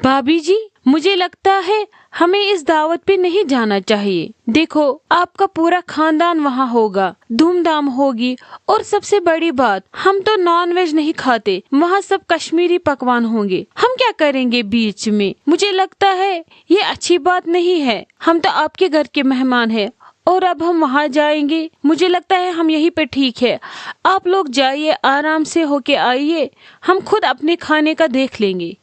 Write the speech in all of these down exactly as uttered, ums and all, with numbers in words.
भाभी जी, मुझे लगता है हमें इस दावत पे नहीं जाना चाहिए। देखो, आपका पूरा खानदान वहाँ होगा, धूमधाम होगी, और सबसे बड़ी बात, हम तो नॉन वेज नहीं खाते, वहाँ सब कश्मीरी पकवान होंगे। हम क्या करेंगे बीच में? मुझे लगता है ये अच्छी बात नहीं है। हम तो आपके घर के मेहमान हैं, और अब हम वहाँ जाएंगे। मुझे लगता है हम यहीं पे ठीक है। आप लोग जाइए, आराम से होके आइए, हम खुद अपने खाने का देख लेंगे।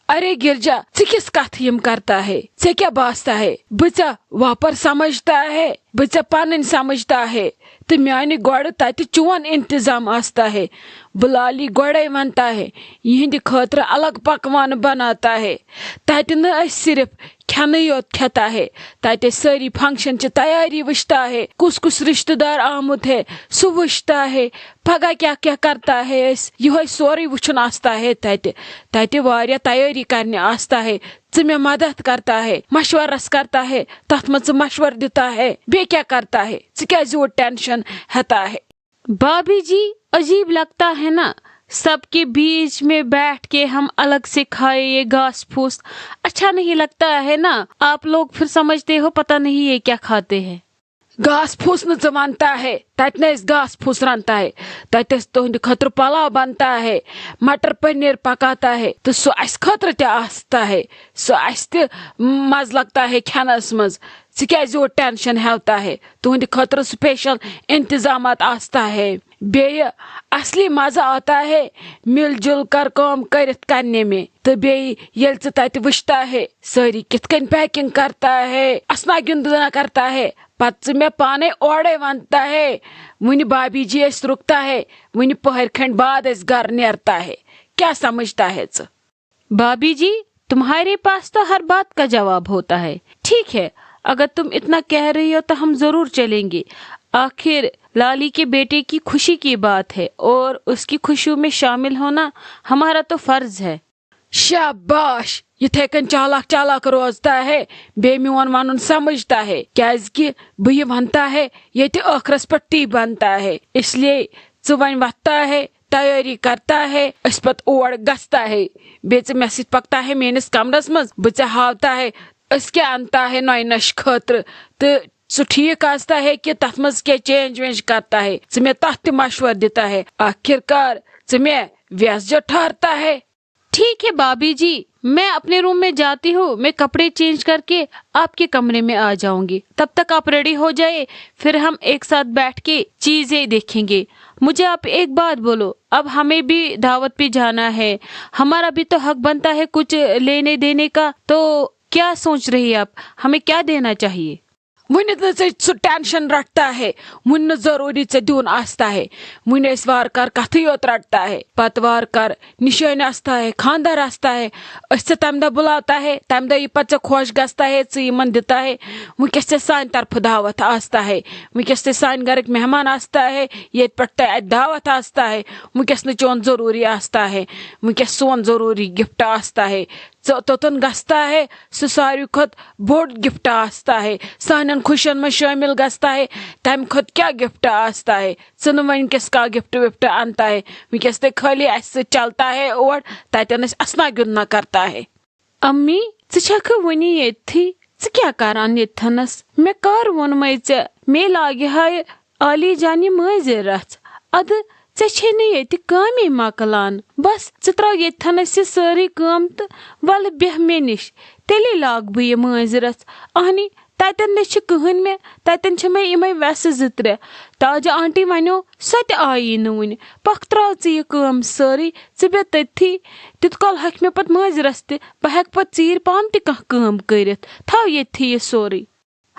अरे गिरजा, ژٕ کِژھ کتھ یِم کرتا ہے؟ ژےٚ کیٛاہ باستا ہے؟ بہٕ ژےٚ وۄپر سمجھتا ہے؟ بہٕ ژےٚ پنٕنۍ سمجھتا ہے؟ تہٕ میانہِ گۄڈٕ تتہِ چون انتظام آستا ہے۔ بہٕ لالی گۄڈے ونتا ہے، یِہنٛدِ خٲطرٕ الگ پکوان بناتا ہے۔ تتہِ نہٕ أسۍ صرف کھٮ۪نٕے یوت کھٮ۪تا ہے، تتہِ ٲسۍ سٲری فنکشن چہِ تیٲری وٕچھتا ہے، کُس کُس رشتہٕ دار آمُت ہے، سُہ وٕچھتا ہے۔ پگاہ کیٛاہ کیٛاہ کرتا ہے، أسۍ یِہوٚے سورُے وٕچھُن آستا ہے تتہِ۔ تتہِ واریاہ تیٲری کرنہِ آستا ہے۔ ژٕ مےٚ مدد کرتا ہے، مشورس کرتا ہے، تتھ منٛز ژٕ مشور دِتا ہے، بیٚیہِ کیٛاہ کرتا ہے؟ ژٕ کیٛازِ یوٗت ٹینشن ہٮ۪تا ہے؟ بھابھی جی، عجیب लगता है ना, सबके बीच में बैठ के हम अलग से खाए ये घास फूस, अच्छा नहीं लगता है ना? आप लोग फिर समझते हो पता नहीं ये क्या खाते हैं। گاسہٕ پھوٚس نہٕ ژٕ وَنتا ہے، تَتہِ نہٕ اَسہِ گاسہٕ پھوٚس رَنتا ہے، تَتہِ اَسہِ تُہٕنٛدِ خٲطرٕ پَلاو بَنتا ہے، مَٹر پٔنیٖر پَکاتا ہے، تہٕ سُہ اَسہِ خٲطرٕ تہِ آستا ہے، سُہ اَسہِ تہِ مَزٕ لَگتا ہے کھٮ۪نَس منٛز۔ ژٕ کیٛازِ یوٗت ٹینشن ہٮ۪وتا ہے؟ تُہٕنٛدِ خٲطرٕ سپیشل انتظامات آستا ہے۔ بیٚیہِ اصلی مزٕ آتا ہے مِل جُل کر کٲم کٔرِتھ کرنے میں۔ تہٕ بیٚیہِ ییٚلہِ ژٕ تَتہِ وٕچھتا ہے، سٲری کِتھ کٔنۍ پیکنگ کرتا ہے، اسنا گِنٛدنا کرتا ہے، پتہٕ ژٕ مےٚ پانے اورے ونتا ہے، وُنہِ بابی جی أسۍ رُکتا ہے، وُنہِ پٔہرۍ کھنٛڈۍ بعد أسۍ گرٕ نیرتا ہے۔ کیٛاہ سمجھتا ہے ژٕ؟ भाभी जी, तुम्हारे पास तो हर बात का जवाब होता है। ठीक है, अगर तुम इतना कह रही हो तो हम जरूर चलेंगे। आखिर लाली के बेटे की खुशी की बात है और उसकी खुशियों में शामिल होना हमारा तो फर्ज है। شاباش، یِتھے کٔنۍ چالاک چالاک روزتا ہے، بیٚیہِ میون ونُن سمجھتا ہے، کیازِ کہِ بہٕ یہِ ونتا ہے، ییٚتہِ ٲخرس پٮ۪ٹھ تی بنتا ہے۔ اس لیے ژٕ وۄنۍ وۄتھتا ہے، تیٲری کرتا ہے، أسۍ پتہٕ اور گژھتا ہے، بیٚیہِ ژٕ مےٚ سۭتۍ پکتا ہے میٲنِس کمرس منٛز، بہٕ ژےٚ ہاوتا ہے أسۍ کیٛاہ انتا ہے نۄیہِ نۄشہِ خٲطرٕ، تہٕ سُہ ٹھیٖک آستا ہے کہِ تتھ منٛز کینٛہہ چینج وینج کرتا ہے، ژٕ مےٚ تتھ تہِ مشور دِتا ہے۔ آخر کار ژٕ مےٚ ویس جو ٹھہرتا ہے۔ ठीक है भाभी जी, मैं अपने रूम में जाती हूँ, मैं कपड़े चेंज करके आपके कमरे में आ जाऊंगी। तब तक आप रेडी हो जाए, फिर हम एक साथ बैठ के चीजें देखेंगे। मुझे आप एक बात बोलो, अब हमें भी दावत पे जाना है, हमारा भी तो हक बनता है कुछ लेने देने का। तो क्या सोच रही है आप, हमें क्या देना चाहिए? وُنہِ نہٕ ژےٚ سُہ ٹینشن رٹتا ہے، وُنہِ نہٕ ضروٗری ژےٚ دیُن آستا ہے، وُنہِ ٲسۍ وارٕ کار کتھٕے یوت رٹتا ہے، پتہٕ وارٕ کار نِشٲنۍ آستا ہے، خانٛدر آستا ہے، أسۍ ژےٚ تمہِ دۄہ بُلاوتا ہے، تمہِ دۄہ یہِ پتہٕ ژےٚ خۄش گژھتا ہے، ژٕ یِمن دِتا ہے۔ وُنکیٚس ژےٚ سانہِ طرفہٕ دعوت آستا ہے، وُنکیٚس ژےٚ سانہِ گرٕکۍ مہمان آستا ہے، ییٚتہِ پٮ۪ٹھ تۄہہِ اتہِ دعوت آستا ہے، وُنکیٚس نہٕ چون ضروٗری آستا ہے، وُنکیٚس سون ضروٗری گفٹ آستا ہے۔ ژٕ توٚتن گژھتا ہے، سُہ ساروی کھۄتہٕ بوٚڑ گفٹ آستا ہے، سانٮ۪ن خوشین منٛز شٲمِل گژھتا ہے، تمہِ کھۄتہٕ کیٛاہ گفٹ آستا ہے؟ ژٕ نہٕ وۄنۍ کِس کانٛہہ گفٹ وفٹ انتا ہے، وٕنکیٚس تہِ خٲلی اسہِ سۭتۍ چلتا ہے اور، تتٮ۪ن أسۍ اسنا گِنٛدنا کرتا ہے۔ امی، ژٕ چھکھٕ وُنہِ ییٚتھی؟ ژٕ کیٛاہ کران ییٚتھنس؟ مےٚ کر ووٚنمے ژےٚ، مے لاگہِ ہا عالی جانہِ مٲنزِ رژھ؟ ادٕ ژےٚ چھے نہٕ ییٚتہِ کٲمٕے مۄکلان۔ بس، ژٕ ترٛاو ییٚتھنس یہِ سٲرٕے کٲم تہٕ ولہٕ بیٚہہ مےٚ نِش، تیٚلے لاگہٕ بہٕ یہِ مٲنزِ رژھ۔ اہنی، تتٮ۪ن نہ چھِ کٕہٕنۍ مےٚ، تتٮ۪ن چھِ مےٚ یِمے وٮ۪سہٕ زٕ ترٛےٚ۔ تاجہِ آنٹی ونیو، سۄ تہِ آیی نہٕ وُنہِ۔ پکھ، ترٛاو ژٕ یہِ کٲم سٲرٕے، ژٕ بیٚہہ تٔتھی۔ تیُت کال ہۄکھِ مےٚ پتہٕ مٲنزِ رژھ تہِ، بہٕ ہٮ۪کہٕ پتہٕ ژیٖرۍ پانہٕ تہِ کانٛہہ کٲم کٔرِتھ۔ تھاو ییٚتھی یہِ سورُے۔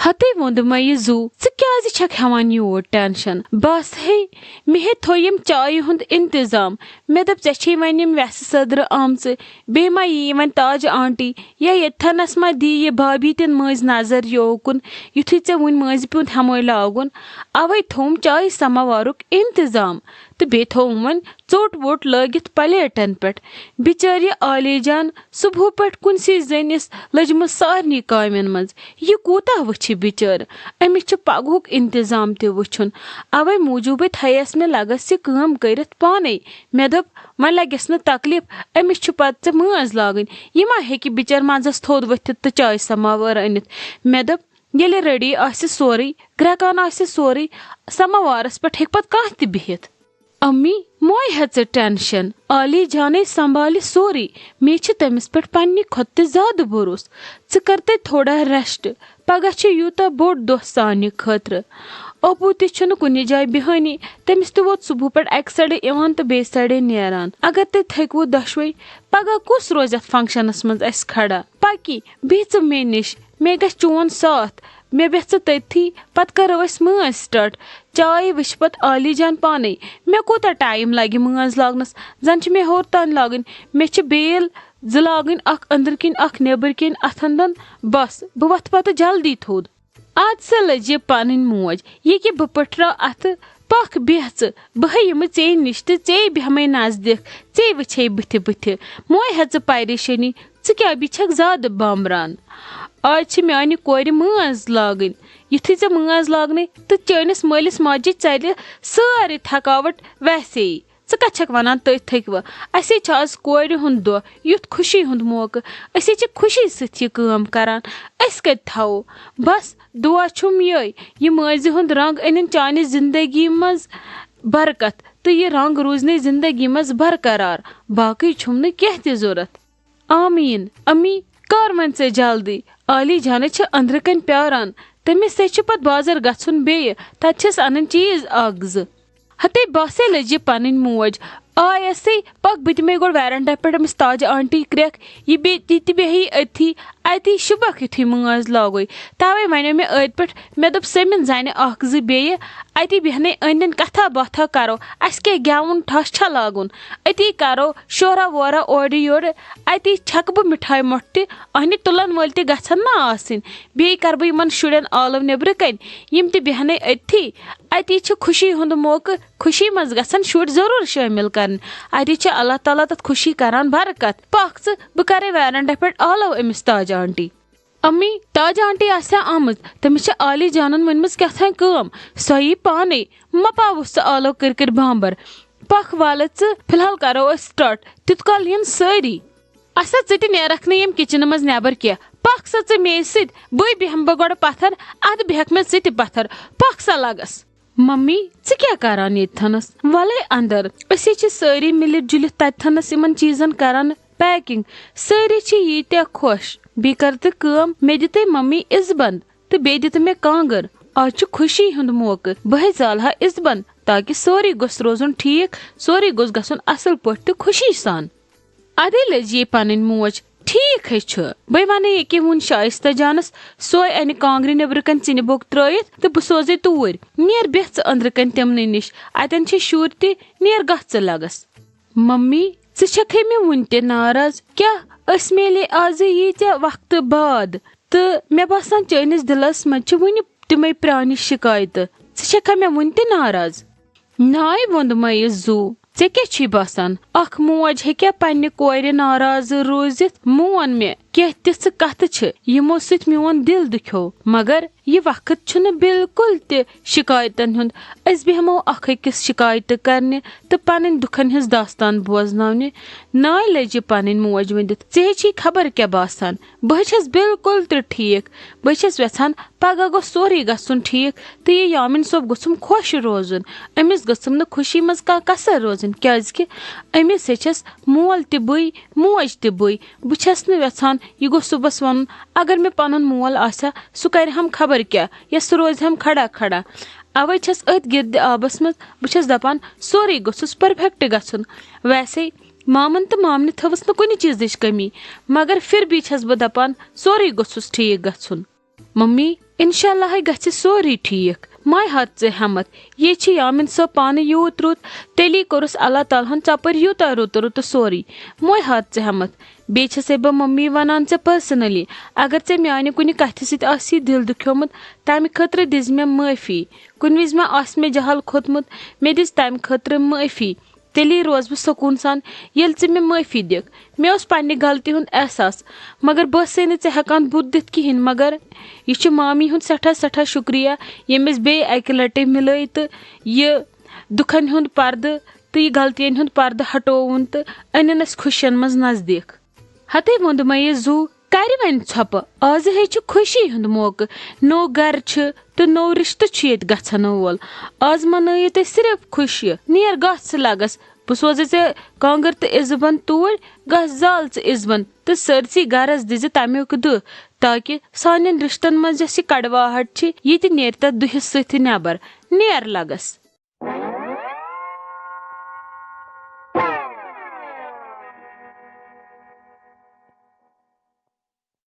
ہتے ووٚند مےٚ یہِ زُو، ژٕ کیٛازِ چھکھ ہٮ۪وان یوٗت ٹینشن؟ بس ہے، مےٚ ہے تھوو ییٚمہِ چایہِ ہُنٛد انتظام۔ مےٚ دوٚپ، ژےٚ چھے وۄنۍ یِم وٮ۪سہٕ سٔدرٕ آمژٕ، بیٚیہِ ما یی وۄنۍ تاجہِ آنٹی، یا ییٚتھنس ما دی یہِ بھابی تہِ مٔنٛزۍ نظر یوکُن، یُتھُے ژےٚ وُنہِ مٔنٛزۍ پیوٗنت ہٮ۪موے لاگُن۔ اوے تھووُم چایہِ سماوارُک انتظام۔ بیٚیہِ تھوٚوُم وۄنۍ ژوٚٹ ووٚٹ لٲگِتھ پلیٹن پٮ۪ٹھ۔ بِچٲرۍ یہِ عالی جان صبحہٕ پٮ۪ٹھ کُنسٕے زٔنِس لٔجمٕژ سارنٕے کامٮ۪ن منٛز۔ یہِ کوٗتاہ وٕچھِ بِچٲر؟ أمِس چھُ پگہُک انتظام تہِ وٕچھُن۔ اوے موٗجوٗبٕے تھایس مےٚ لگس یہِ کٲم کٔرِتھ پانے۔ مےٚ دوٚپ، وۄنۍ لگٮ۪س نہٕ تکلیف، أمِس چھُ پتہٕ ژےٚ مٲنٛز لاگٕنۍ۔ یہِ ما ہیٚکہِ بِچٲر منٛزس تھوٚد ؤتھِتھ تہٕ چایہِ سماوار أنِتھ؟ مےٚ دوٚپ، ییٚلہِ ریڈی آسہِ سورُے، گرٛٮ۪کان آسہِ سورُے، سماوارس پٮ۪ٹھ ہیٚکہِ پتہٕ کانٛہہ تہِ بِہِتھ۔ امی، مۄے ہیٚہ ژٕ ٹینشن، عالی جانے سنبھالہِ سورُے۔ مےٚ چھُ تٔمِس پٮ۪ٹھ پننہِ کھۄتہٕ تہِ زیادٕ بھروسہٕ۔ ژٕ کر تَتہِ تھوڑا ریسٹ، پگاہ چھُ یوٗتاہ بوٚڑ دۄہ سانہِ خٲطرٕ۔ اوپو تہِ چھُنہٕ کُنہِ جایہِ بیہٲنی، تٔمِس تہِ ووت صبحہٕ پٮ۪ٹھ اکہِ سایڈٕ یِوان تہٕ بیٚیہِ سایڈٕ نیران۔ اگر تُہۍ تھٔکوٕ دۄشوے، پگاہ کُس روزِ اتھ فنکشنس منٛز اسہِ کھڑا؟ پکی، بیٚہہ ژٕ مےٚ نِش، مےٚ گژھِ چون ساتھ۔ مےٚ بیٚہہ ژٕ تٔتھی، پتہٕ کرو أسۍ مٲنٛز سٹارٹ۔ چاے وٕچھِ پتہٕ عالی جان پانے۔ مےٚ کوٗتاہ ٹایم لگہِ مٲنٛز لاگنس؟ زن چھِ مےٚ ہیوٚر تام لاگٕنۍ۔ مےٚ چھِ بیل زٕ لاگٕنۍ، اکھ أنٛدرٕ کِنۍ، اکھ نیٚبٕرۍ کِنۍ، اتھن دۄن۔ بس، بہٕ وۄتھٕ پتہٕ جلدی تھوٚد۔ اد سا لٔج یہِ پنٕنۍ موج، یہِ کہِ بہٕ پٔٹھراو اتھٕ۔ پکھ بیٚہہ ژٕ، بہٕ ہے یِمہٕ ژے نِش تہٕ ژے بیٚہمے نزدیٖک، ژے وٕچھے بٕتھِ بٕتھِ۔ مۄے ہیٚہ ژٕ پریشٲنی، ژٕ کیٛاہ بیٚیہِ چھکھ زیادٕ بامبران؟ آز چھِ میانہِ کورِ مٲنٛز لاگٕنۍ۔ یُتھُے ژےٚ مٲنٛز لاگنے تہٕ چٲنِس مٲلِس ماجہِ ژلہِ سٲرٕے تھکاوٹ ویسے۔ ژٕ کتھ چھکھ ونان تٔتھۍ تھٔکۍ وٕ؟ اسے چھُ آز کورِ ہُنٛد دۄہ، یُتھ خوشی ہُنٛد موقعہٕ۔ أسے چھِ خوشی سۭتۍ یہِ کٲم کران۔ أسۍ کتہِ تھاوو؟ بس، دعا چھُم یِہوٚے، یہِ مٲنٛزِ ہُنٛد رنٛگ أنِن چانہِ زندگی منٛز برکت تہٕ یہِ رنٛگ روٗزنٕے زندگی منٛز برقرار۔ باقٕے چھُم نہٕ کینٛہہ تہِ ضوٚرتھ۔ آمیٖن۔ امی، کر وۄنۍ ژےٚ جلدی؟ عالی جانٕے چھِ أنٛدرٕ کنۍ پیاران۔ تٔمِس سۭتۍ چھُ پتہٕ بازر گژھُن بیٚیہِ، تتہِ چھِس انٕنۍ چیٖز اکھ زٕ۔ ہتے باسے لٔج یہِ پنٕنۍ موج۔ آیسٕے، پکھ بہٕ دِمے گۄڈٕ ویرنڈا پٮ۪ٹھ أمِس تاجہِ آنٹی کرٛٮ۪کھ، یہِ بیٚیہِ تہِ، تہِ بیٚہہِ أتھی، اتی شوٗبکھ یُتھُے مٲنٛز لاگوے۔ توے ونیو مےٚ أتھۍ پٮ۪ٹھ، مےٚ دوٚپ سٔمِن زنہِ اکھ زٕ بیٚیہِ، اتی بیٚہنے أنٛدۍ أنٛدۍ کتھا باتھا کرو، اسہِ کیٛاہ گٮ۪وُن ٹھس چھا لاگُن؟ أتی کرو شورا وورا اورٕ یورٕ، اتی چھکہٕ بہٕ مِٹھایہِ مۄٹھ تہِ، اہنہِ تُلن وٲلۍ تہِ گژھن نا آسٕنۍ۔ بیٚیہِ کرٕ بہٕ یِمن شُرٮ۪ن آلو نیٚبرٕ کنۍ، یِم تہِ بیٚہنے أتھی۔ اتی چھُ خوشی ہُنٛد موقعہٕ، خوشی منٛز گژھن شُرۍ ضروٗر شٲمِل کرٕنۍ۔ اتی چھِ اللہ تعالیٰ تتھ خوشی کران برکت۔ پکھ ژٕ، بہٕ کرے ویرنڈا پٮ۪ٹھ آلو أمِس تاج آنٹی۔ امی، تاج آنٹی آسہِ ہا آمٕژ، تٔمِس چھِ عالی جانن ؤنمٕژ کیٛاہ تام کٲم، سۄ یی پانے۔ مہ پاوُس ژٕ آلو کٔرۍ کٔرۍ بامبر۔ پکھ والہٕ ژٕ، فی الحال کرو أسۍ سٹارٹ، تیُت کال یِن سٲری۔ اسا، ژٕ تہِ نیرکھ نہٕ ییٚمہِ کچنہٕ منٛز نٮ۪بر کینٛہہ۔ پکھ سا ژٕ مے سۭتۍ، بٕے بیٚہمہٕ بہٕ گۄڈٕ پتھر، ادٕ بیٚہکھ مےٚ ژٕ تہِ پتھر۔ پکھ سا لگس۔ ممی، ژٕ کیٛاہ کران ییٚتہِ تھنس؟ ولے اندر، أسۍ ہے چھِ سٲری مِلِتھ جُلِتھ تتہِ تھنس یِمن چیٖزن کران پیکنگ۔ سٲری چھِ ییٖتیٛاہ خۄش۔ بیٚیہِ کر تہٕ کٲم، مےٚ دِتے ممی اِزبنٛد تہٕ بیٚیہِ دِتہٕ مےٚ کانٛگٕر۔ آز چھُ خوشی ہُنٛد موقعہٕ، بہٕ ہے زالہٕ ہا اِزبنٛد، تاکہِ سورُے گوٚژھ روزُن ٹھیٖک، سورُے گوٚژھ گژھُن اصل پٲٹھۍ تہٕ خوشی سان۔ ادے لٔج یہِ پنٕنۍ موج۔ ٹھیٖک ہے چھُ، بے ونے ییٚکیٛاہ وُنہِ شایستہ جانس، سۄے انہِ کانٛگرِ نیٚبرٕ کنہِ ژِنہِ بوٚک ترٲوِتھ تہٕ بہٕ سوزے توٗرۍ۔ نیر بیٚہہ ژٕ أنٛدرٕ کنہِ تِمنٕے نِش، اتٮ۪ن چھے شُرۍ تہِ، نیر گژھ ژٕ لگس۔ ممی، ژٕ چھکھے مےٚ وُنہِ تہِ ناراض؟ کیٛاہ، أسۍ میلے آزے ییٖتیٛاہ وقتہٕ بعد؟ تہٕ مےٚ باسان چٲنِس دِلس منٛز چھِ وُنہِ تِمے پرٛانہِ شکایتہٕ۔ ژٕ چھکھا مےٚ وُنہِ تہِ ناراض؟ ناے ووٚنمَے یہِ زُو، ژےٚ کیٛاہ چھُے باسان؟ اکھ موج ہیٚکیٛاہ پننہِ کورِ ناراض روٗزِتھ؟ مون مےٚ، کینٛہہ تِژھٕ کتھٕ چھِ، یِمو سۭتۍ میون دِل دُکھیو، مگر یہِ وقت چھُنہٕ بالکل تہِ شکایتن ہُنٛد۔ أسۍ بیٚہمو اکھ أکِس شکایتہٕ کرنہِ تہٕ پنٕنۍ دُکھن ہٕنٛز داستان بوزناونہِ۔ ناے لٔج یہِ پنٕنۍ موج ؤنِتھ، ژےٚ ہے چھِی خبر کیٛاہ باسان۔ بہٕ ہے چھَس بالکل تہِ ٹھیٖک۔ بہٕ ہے چھَس یژھان پگاہ گوٚژھ سورُے گژھُن ٹھیٖک تہٕ یہِ یامِن صٲب گوٚژھُم خۄش روزُن۔ أمِس گٔژھٕم نہٕ خوشی منٛز کانٛہہ کسر روزٕنۍ، کیٛازِکہِ أمِس ہے چھَس مول تہِ بٕے، موج تہِ بٕے۔ بہٕ چھَس نہٕ یژھان یہِ گوٚژھ صُبحس وَنُن، اگر مےٚ پنُن مول آسہِ ہا، سُہ کرِ ہم خبر کیٛاہ یا سُہ روزِ ہم کھڑا کھڑا۔ اوے چھَس أتھۍ گِردِ آبس منٛز، بہٕ چھَس دپان سورُے گوٚژھُس perfect گژھُن۔ ویسے مامن تہٕ مامنہِ تھٲوٕس نہٕ کُنہِ چیٖزٕچ کٔمی، مگر پھر بھی چھَس بہٕ دپان سورُے گوٚژھُس ٹھیٖک گژھُن۔ ممی، انشاءاللہ ہے گژھِ سورُے ٹھیٖک۔ ماے ہَتھ ژٕ ہٮ۪متھ، یے چھِ یامِن صٲب پانہٕ یوٗت رُت، تیٚلی کوٚرُس اللہ تعالیٰ ہن ژۄپٲرۍ یوٗتاہ رُت رُت سورُے۔ ماے ہَتھ ژٕ ہٮ۪متھ، بیٚیہِ چھَسے بہٕ مٔمی وَنان ژےٚ پٔرسٕنٔلی، اگر ژےٚ میٛانہِ کُنہِ کَتھِ سۭتۍ آسی دِل دُکھیومُت، تَمہِ خٲطرٕ دِژ مےٚ معٲفی۔ کُنہِ وِزِ ما آسہِ مےٚ جہل کھوٚتمُت، مےٚ دِژ تَمہِ خٲطرٕ معٲفی۔ تیٚلی روزٕ بہٕ سکوٗن سان، ییٚلہِ ژٕ مےٚ معٲفی دِکھ۔ مےٚ اوس پننہِ غلطی ہُنٛد احساس، مگر بہٕ ٲسٕے نہٕ ژےٚ ہٮ۪کان بُتھ دِتھ کِہیٖنۍ۔ مگر یہِ چھِ مامی ہُنٛد سٮ۪ٹھاہ، سٮ۪ٹھاہ شُکریہ، ییٚمۍ أسۍ بیٚیہِ اَکہِ لَٹہِ مِلٲے تہٕ یہِ دُکھن ہُنٛد پردٕ تہٕ یہِ غلطین ہُنٛد پردٕ ہٹووُن تہٕ أنِن أسۍ خوشین منٛز نزدیٖک۔ ہتے ووٚند مےٚ یہِ زُو، کرِ وۄنۍ ژھۄپہٕ، آزٕ ہے چھُ خوشی ہُنٛد موقعہٕ، نوٚو گرٕ چھُ تہٕ نوٚو رِشتہٕ چھُ ییٚتہِ گژھن وول۔ آز منٲیِو تُہۍ صرف خوشی۔ نیر گژھ ژٕ لگس، بہٕ سوزے ژےٚ کانٛگٕر تہٕ اِزبنٛد توٗرۍ، گژھ زال ژٕ اِزبنٛد تہٕ سٲرسٕے گرس دِزِ تمیُک دُہ، تاکہِ سانٮ۪ن رِشتن منٛز یۄس یہِ کڑواہٹ چھِ، یہِ تہِ نیرِ تتھ دُہِس سۭتۍ نٮ۪بر۔ نیر لگس۔